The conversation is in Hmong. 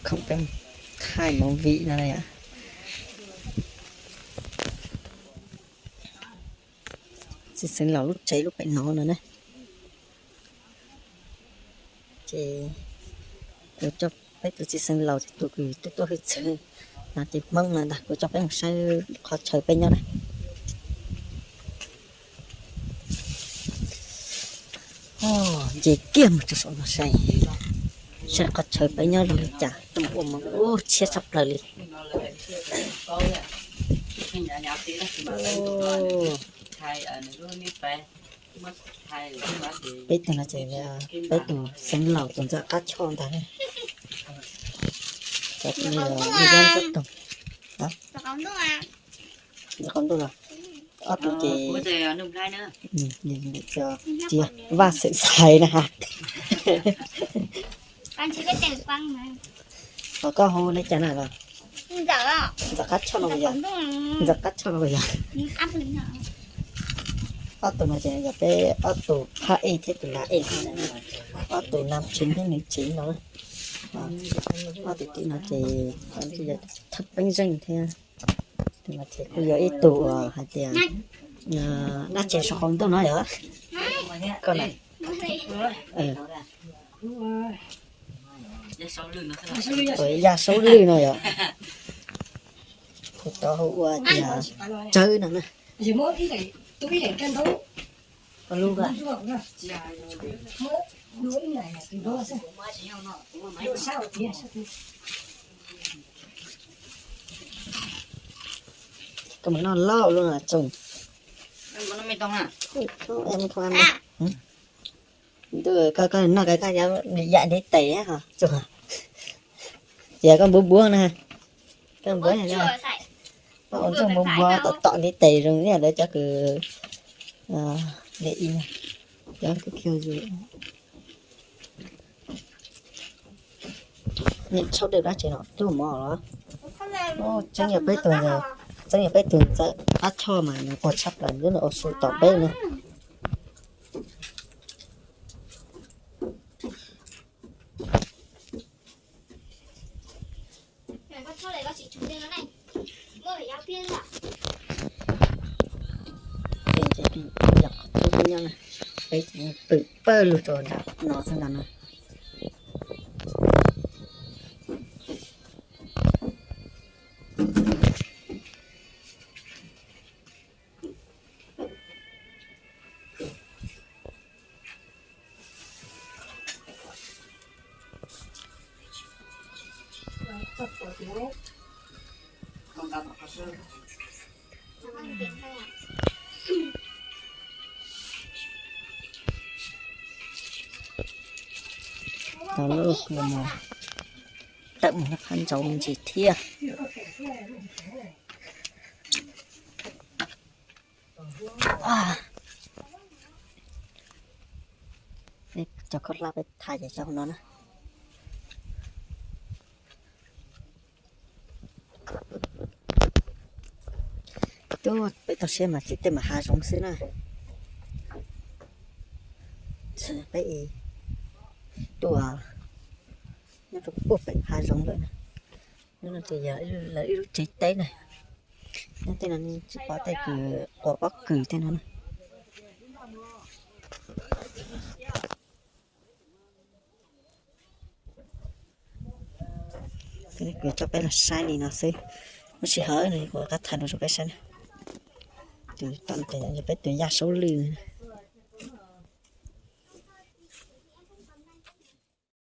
Khoom peb thaij movie no na yom. Txiv xeev laus lub tsev lub pem no no na. Ces kuv coj peb tus txiv xeev laus thiab tus kws tuaj tuaj hwj txwv no ces Hmoob no ntag, kuv coj peb mus saib qhov chaw peb nyob na. Nce kiag mus rau saum no saib, saib qhov chaw peb nyob zoo li cas, tuaj mus ua mov ub tshiab tshaj plaws li. Peb tus no ces peb tus xeev laus tus ntxawm qab choj ntag. Cov tus no yog ntxawm toog, ntxawm qaum ntuj los, ob tug ces cia Vaj Xwm Xaiv na ha. Os koj hu li cas na los? Ntxawm qab choj no puas yog? Ntxawm qab choj no puas yog? Ob tug no ces yog peb ob tug phab ej thiab tus nav ej, ob tug nam chính thiab nữ chính no. Ob tug tim no ces thawj peeb zeej thiab. Tus no ces kuj yog ib tug uas hais tias dab tsi saum qaum ntuj no yog? Koj na, Yaj Saub Lwj no yog. Kuv cov hu ua tias Tsawb no na. Koj mus noj lauj lub no tsoom. Ntuj, koj noj koj koj yam ntiv tes tsoom. Ces koj npuab npuab na, koj npuab, koj ua ntxuag npuab npuab tom tom ntiv tes zoo ib yam li cov kws li ib, cov kws khiu zus. Niam tshaub dej dab tsi no tub mov los? Tseeb yog peb tus, tseeb yog peb tus ntxawm qab choj mas nws quag tshaj plaws, nws ua su tom peb na. Peb pw pawg lug rau nram no xwb ntag na. Tau lub no tawm mus qhov ntsaud me ntsis thiab. Cov khaub hlab peb thaij ces cov no na. Tub peb toj siab mas tsis tej mas hav zoov xwb na. Peb tuaj nyob rau puag pem hav zoov lawm na. Lub no ces yog lawv ib lub tsev teb na. Nyob tej no tsis pom tej kws quas pob kws tej no na. Kuv coj peb los saib li no xwb, muaj sij hawm no kuv rov qab thaij dua rau peb saib na. Tus tom no ces yog peb tus Yaj Saub Lwj.